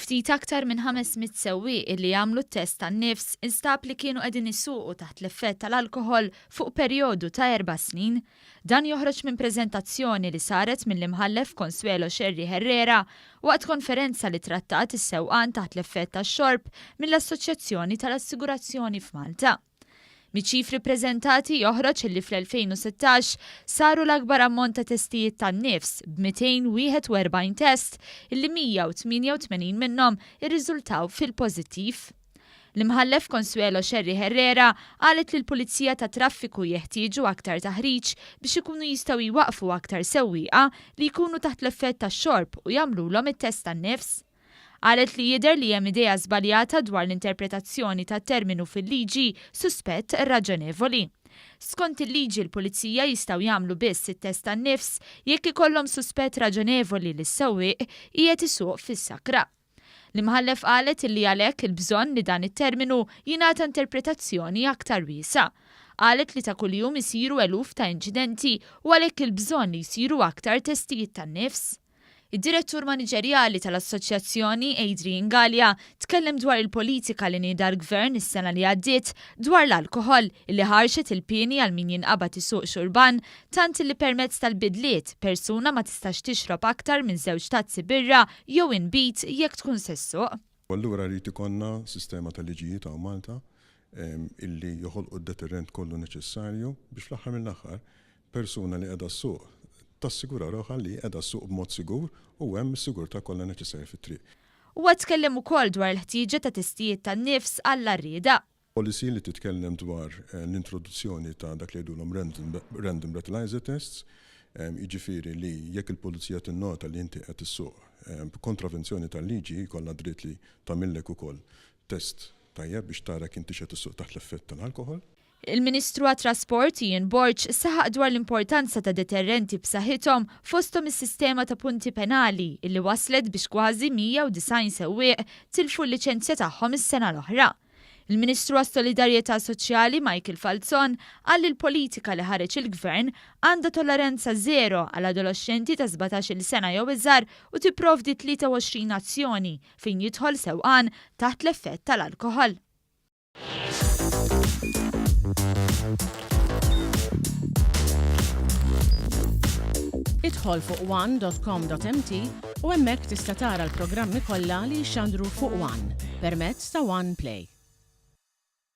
Ftit aktar minn 500 sewwieq li għamlu t-test tan-nifs instab li kienu qegħdin isuqu taħt l-effett tal-alkoħol fuq perjodu ta' erba' snin. Dan joħroġ minn preżentazzjoni li saret mill-Imħallef Consuelo Scerri Herrera waqt konferenza li trattat is-sewqan taħt l-effett tax-xorb mill-Assoċjazzjoni tal-Assigurazzjoni f'Malta. Miċ-ċifri ppreżentati joħroġ illi fl-2016 saru l-akbar ammont ta' testijiet tan-nifs b'241 test illi 188 minnhom irriżultaw fil-pożittiv. L-Imħallef Consuelo Scerri Herrera qalet li l-Pulizija tat-Traffiku jeħtieġu aktar taħriġ biex ikunu jistgħu jwaqqfu aktar sewwieqa li jkunu taħt l-effett tax-xorb u jagħmlulhom it-test tan-nifs. Qalet li jidher li hemm idea żbaljata dwar l-interpretazzjoni tat-terminu fil-liġi suspett raġonevoli. Skont il-liġi l-pulizija jistgħu jagħmlu biss it-test tan-nifs jekk ikollhom suspett raġonevoli li s-sewwieq qiegħed isuq fis-sakra. L-Imħallef qalet illi għalhekk il-bżonn li dan it-terminu jingħata interpretazzjoni aktar wiesgħa. Qalet li ta' kuljum isiru eluf ta' inċidenti u għalhekk il-bżonn li jsiru aktar testijiet tan-nifs. Id-Direttur Maniġerjali tal-Assoċjazzjoni, Adrian Galea, tkellem dwar il-politika li nieda l-Gvern is-sena li għaddiet dwar l-alkoħol, illi ħarxet il-pieni għal min jinqabad isuq xurban, tant illi permezz tal-bidliet, persuna ma tistax tixrob aktar minn żewġ tazzi birra jew inbid jekk tkun se ssuq. U allura jrid ikollna sistema ta' liġijiet hawn Malta illi joħolqu d-deterrent kollu neċessarju biex fl-aħħar mill-aħħar Persuna li qiegħda ssuq tassigura ruħha li qiegħda ssuq b'mod sigur u hemm is-sigurtà kollha neċessarja fit-triq. Huwa tkellem ukoll dwar il-ħtieġa ta' testijiet tan-nifs għall-għarrieda. Policy li titkellem dwar l-introduzzjoni ta' dak li jgħidulhom random breathalyzer tests, jiġifieri li jekk il-pulizija tinnota li inti qed issuq b'kontravenzjoni tal-liġi jkollha dritt li tagħmillek ukoll test tajjeb biex tara jekk intix qed issuq taħt l-effett tal-alkoħol. Il-Ministru għat-Trasport Ian Borg saħaq dwar l-importanza ta' deterrenti b'saħħithom fosthom is-sistema ta' punti penali illi wasslet biex kważi 190 sewwieq tilfu l-liċenzja tagħhom is-sena l-oħra. Il-Ministru għas-Solidarjetà Soċjali Michael Falzon qal li l-politika li ħareġ il-Gvern għandha tolleranza żero għal adoloxxenti ta' 17-il sena jew iżgħar u tipprovdi 23 azzjoni fejn jidħol sewqan taħt l-effett tal-alkoħol. Idħol fuq one.com.mt u hemmhekk tista' tara l-programmi kollha li jixxandru fuq One permezz ta' One Play.